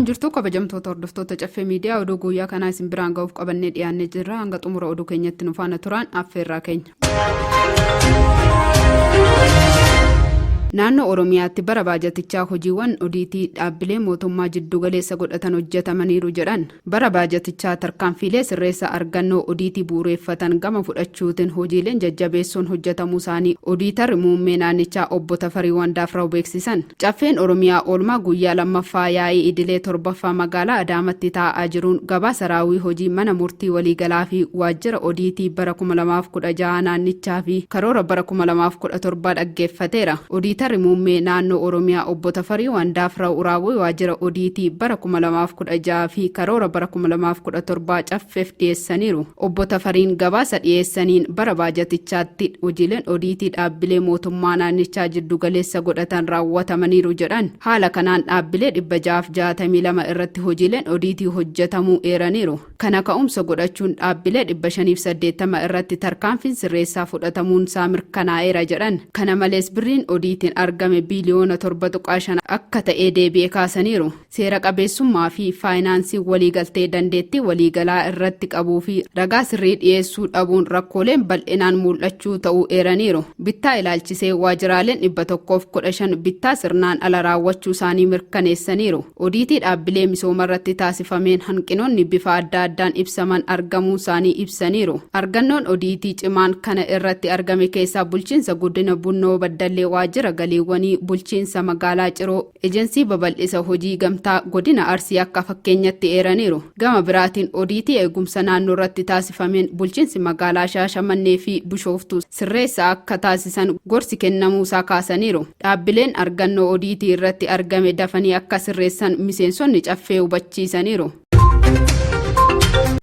Jirtu kabajamtoota hordoftoota Caffee Miidiyaa, oduu guyyaa kanaa isin biraan ga'uuf qabannee dhiyaannee jirra. Hanga xumura oduu keenyatti nu faana turaan affeerraa keenya. Naannoo Oromiyaatti bara baajatichaa hojiiwwan odiitii dhaabbilee mootummaa jiddugaleessa godhatan hojjetamaniiru jedhan. Bara baajatichaa tarkaanfiilee sirreessa argannoo odiitii bu'ureeffatan gama fudhachuutiin hojiileen jajjabeessoon hojjetamuu isaanii Odiitarri Muummee naannichaa Obbo Tafarii Wandaafraw beeksisan. Caffeen Oromiyaa oolmaa guyyaa 2ffaa yaa'ii idilee 7ffaa magaalaa Adaamatti taa'aa jiruun gabaasa raawwii hojii Mana Murtii Waliigalaa fi Waajjira Odiitii bara 2016 naannichaa fi karoora bara 2017 dhaggeeffateera. Odiitarri Muummee Naannoo Oromiyaa Obbo Tafarii Wandaafraw raawwii Waajjira Odiitii bara 2016 fi karoora bara 2017 Caffeef dhiyeessaniiru. Obbo Tafariin gabaasa dhiyeessaniin bara baajatichaatti hojiileen odiitii dhaabbilee mootummaa naannichaa jiddugaleessa godhatan raawwatamaniiru jedhan. Haala kanaan dhaabbilee 662 irratti hojiileen odiitii hojjetamuu eeraniiru. Kana ka'umsa godhachuun dhaabbilee 580 irratti tarkaanfiin sirreessaa fudhatamuunsaa mirkanaa'eera jedhan. Kana malees birriin odiitiin argame biiliyoona 7.5 akka ta'ee deebi'e kaasaniiru. Seera qabeessummaa fi faayinaansiin waliigaltee dandeettii waliigalaa irratti qabuu fi ragaa sirrii dhiyeessuu dhabuun rakkooleen bal'inaan muul'achuu ta'uu eeraniiru. Bittaa ilaalchisee waajjiraaleen 115 bittaa sirnaan ala raawwachuusaanii mirkaneessaniiru. Odiitii dhaabbilee misoomarratti taasifameen hanqinoonni bifa adda addaan ibsaman argamuusaanii ibsaniiru. Argannoon odiitii cimaan kana irratti argame keessaa bulchiinsa Godina Bunnoo Baddallee, Waajjira Galiiwwanii Bulchiinsa Magaalaa Ciroo, Ejensii Babal'isa Hojii Gamtaa Godina Arsii akka fakkeenyatti eeraniiru. Gama biraatiin odiitii eegumsa naannoorratti taasifameen bulchiinsi magaalaa Shaashamannee fi Bishooftuu sirreessa akka taasisan gorsi kennamuusaa kaasaniiru. Dhaabbileen argannoo odiitii irratti argame dafanii akka sirreessan miseensonni Caffee hubachiisaniiru.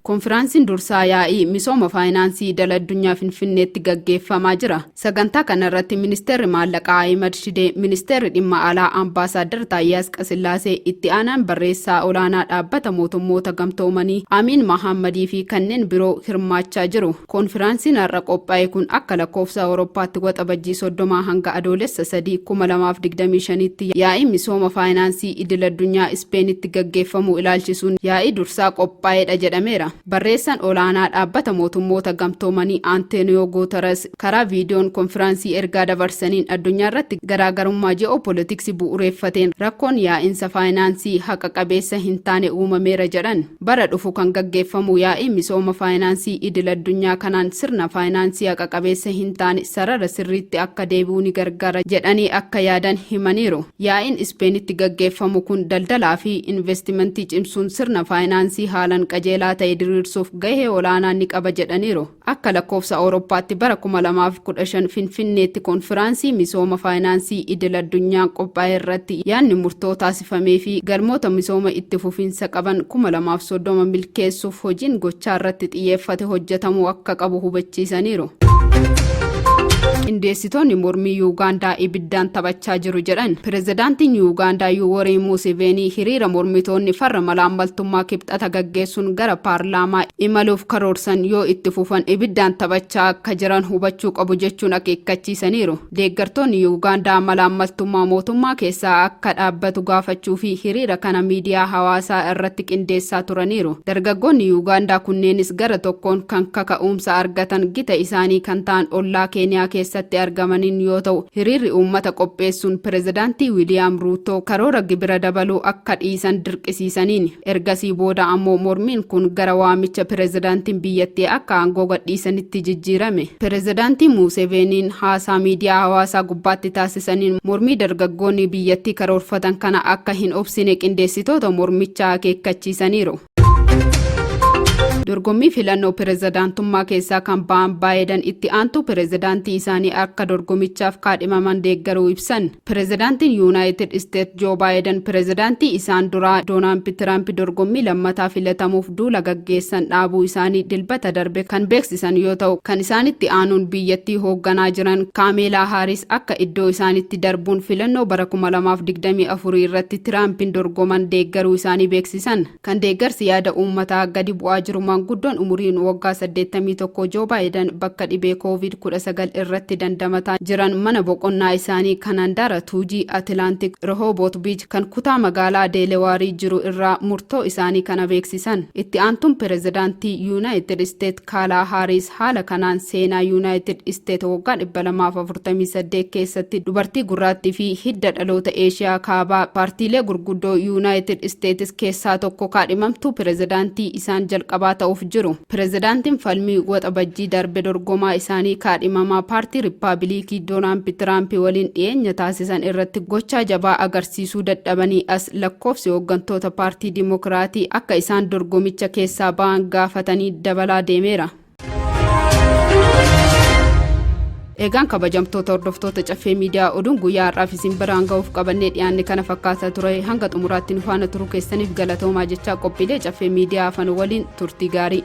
Konfiraansiin dursaa yaa'ii misooma faayinaansii idil addunyaa Finfinneetti gaggeeffamaa jira. Sagantaa kanarratti Ministeerri Maallaqaa Ahimad Shidee, Ministeerri Dhimma Alaa Ambaasaaddar Taayyee Asqasillaasee, Itti Aanaan Barreessaa Olaanaa Dhaabbata Mootummoota Gamtoomanii Amiin Mahaammadii fi kanneen biroo hirmaachaa jiru. Konfiraansiin har'a qophaa'e kun akka lakkoofsa Awurooppaatti Waxabajjii 30 hanga Adoolessa 3, 2025tti yaa'ii misooma faayinaansii idil-addunyaa Ispeenitti gaggeeffamu ilaalchisuun yaa'ii dursaa qophaa'edha jedhameera. Barreessaan olaanaa Dhaabbata Mootummoota Gamtoomanii Antooniyoo Guutaras karaa viidiyoon konfiraansii ergaa dabarsaniin addunyaarratti garaagarummaa ji'oopoolitiksii bu'ureeffateen rakkoon yaa'insa faayinaansii haqa qabeessa hin taane uumameera jedhan. Bara dhufu kan gaggeeffamu yaa'ii misooma faayinaansii idil addunyaa kanaan sirna faayinaansii haqa qabeessa hin taane sarara sirriitti akka deebi'u ni gargaara jedhanii akka yaadan himaniiru. Yaa'iin Ispeenitti gaggeeffamu kun daldalaa fi investimentii cimsuun sirna faayinaansii haalan qajeelaa ta'e diriirsuuf gahee olaanaa ni qaba jedhaniiru. Akka lakkoofsa Awurooppaatti bara 2015 Finfinneetti konfiraansii misooma faayinaansii idil addunyaan qophaa'e irratti yaadni murtoo taasifamee fi galmoota misooma itti fufiinsa qaban 2030 milkeessuuf hojiin gochaa irratti xiyyeeffate hojjetamuu akka qabu hubachiisaniiru. Qindeessitoonni mormii Yuugaandaa ibiddaan taphachaa jiru jedhan. Pirezidaantiin Yuugaandaa Yuworii Museveenii hiriira mormitoonni farra malaammaltummaa Kibxata gaggeessuun gara paarlaamaa imaluuf karoorsan yoo itti fufan ibiddaan taphachaa akka jiran hubachuu qabu jechuun akeekkachiisaniiru. Deeggartoonni Yuugaandaa malaammaltummaa mootummaa keessaa akka dhaabbatu gaafachuu fi hiriira kana miidiyaa hawaasaa irratti qindeessaa turaniiru. Dargaggoonni Yuugaandaa kunneenis gara tokkoon kan kaka'umsa argatan gita isaanii kan ta'an ollaa Keeniyaa keessatti argamaniin yoo ta'u, hiriirri uummata qopheessuun pirezidaantii Wiiliyaam Ruutoo karoora gibira dabaluu akka dhiisan dirqisiisaniini. Ergasii booda ammoo mormiin kun gara waamicha pirezidaantiin biyyattii akka aangoo gadhiisanitti jijjiirame. Pirezidaantii Muuseveeniin haasaa miidiyaa hawaasaa gubbaatti taasisaniin mormii dargaggoonni biyyattii karoorfatan kana akka hin obsine qindeessitoota mormichaa akeekkachiisaniiru. Dorgommii filannoo pirezidaantummaa keessaa kan ba'an Baayidan itti aantuu pirezidaantii isaanii akka dorgomichaaf kaadhimaman deeggaruu ibsan. Pirezidaantiin Yuunaayitid Isteet Joo Baayidan pirezidaantii isaan duraa Doonaald Tiraamp dorgommii lammataa filatamuuf duula gaggeessan dhaabuu isaanii Dilbata darbe kan beeksisan yoo ta'u, kan isaanitti aanuun biyyattii hoogganaa jiran Kaameelaa Haaris akka iddoo isaanitti darbuun filannoo bara 2024 irratti Tiraampiin dorgoman deeggaruu isaanii beeksisan. Kan deeggarsi yaada uummataa gadi bu'aa jiru maanguddoo Manguddoon umuriin waggaa 81 Joo Baayidan bakka dhibee Covid-19 irratti dandamataa jiran mana boqonnaa isaanii kan handaara tuujii Atilaantik Rehoboot Biich kan kutaa magaalaa Deelewaarii jiru irraa murtoo isaanii kana beeksisan. Itti aantuun pirezidaantii Yuunaayitid Isteet Kaalaa Haariis haala kanaan seenaa Yuunaayitid Isteet waggaa 248 keessatti dubartii gurraattii fi hidda dhaloota Eeshiyaa Kaabaa paartiilee gurguddoo Yuunaayitid Isteetis keessaa tokko kaadhimamtuu pirezidaantii isaan jalqabaa ta'uuf jiru. Pirezidaantiin falmii Waxabajjii darbe dorgomaa isaanii kaadhimamaa paartii Rippaabiliikii Doonaald Tiraamp waliin dhiyeenya taasisan irratti gochaa jabaa agarsiisuu dadhabanii as lakkoofsi hooggantoota paartii Dimokiraatii akka isaan dorgomicha keessaa ba'an gaafatanii dabalaa deemeera. Eegaan kabajamtoota hordoftoota Caffee Miidiyaa, oduun guyyaa har'aaf isin biraan ga'uuf qabannee dhiyaanne kana fakkaataa ture. Hanga xumuraatti nu faana turuu keessaniif galatoomaa jechaa, qophiilee Caffee Miidiyaa hafan waliin turtii gaarii.